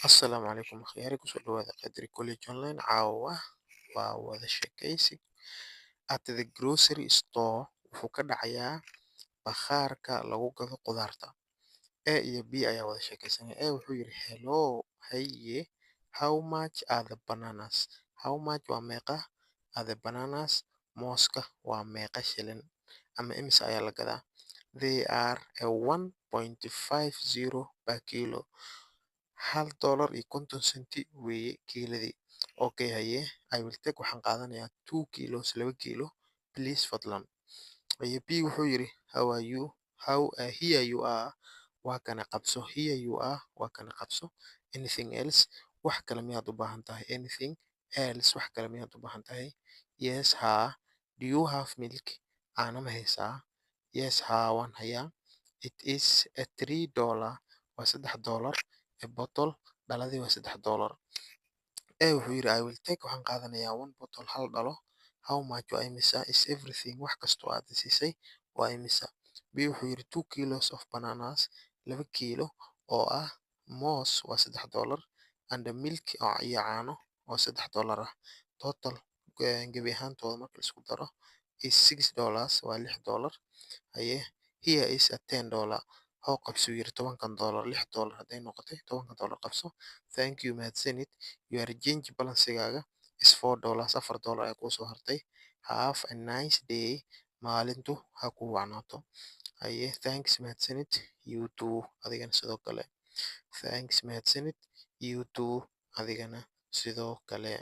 Asalaamu calaykum akhyaari, kusoo dhawaada Qadri College Online. Caawa waa wada sheekaysi at the grocery store. Wuxuu ka dhacayaa bakhaarka lagu gado qudaarta. A iyo B ayaa wada sheekaysanaya. A wuxuu yidhi, "Hello, haye, how much are the bananas?" How much waa meeqa, are the bananas, mooska waa meeqa shilin ama imise ayaa la gadaa? They are a 1.50 per kilo, $1.50 weeye kiiladii. Okay, haye, I will take, waxaan qaadanayaa, 2 kilos, 2 kiilo, please, fadlan. Haye, B wuxuu yidhi, "How are you?" How here you are, waa kana qabso. Here you are, waa kana qabso. Anything else? Wax kale miyaad u baahan tahay? Anything else? Wax kale miyaad u baahan tahay? Yes, haa. Do you have milk? Caano ma haysaa? Yes, haa, waan hayaa. It is a $3, waa $3, a bottle, dhaladii waa $3. A wuxuu yidhi, I will take, waxaan qaadanayaa, one bottle, hal dhalo. How much, waa imisa, is everything, wax kastoo aad siisay waa imisa? B wuxuu yidhi, 2 kilos of bananas, 2 kiilo oo ah moos, waa $3, and the milk, iyo caano oo $3 ah. Total, gebi ahaantooda marka la isku daro, is $6, waa $6. Haye, here is a $10, hoo qabso yiri tobankan dollar, $6 hadday noqotay, tobankan dollar qabso. Thank you, mahadsanid. Your change, balansigaaga, is $4, $4 ayaa kuu soo hartay. Have a nice day, maalintu ha kuu wacnaato. Haye, thanks, mahadsanid, you too, adigana sidoo kale. Thanks, mahadsanid, you too, adigana sidoo kale.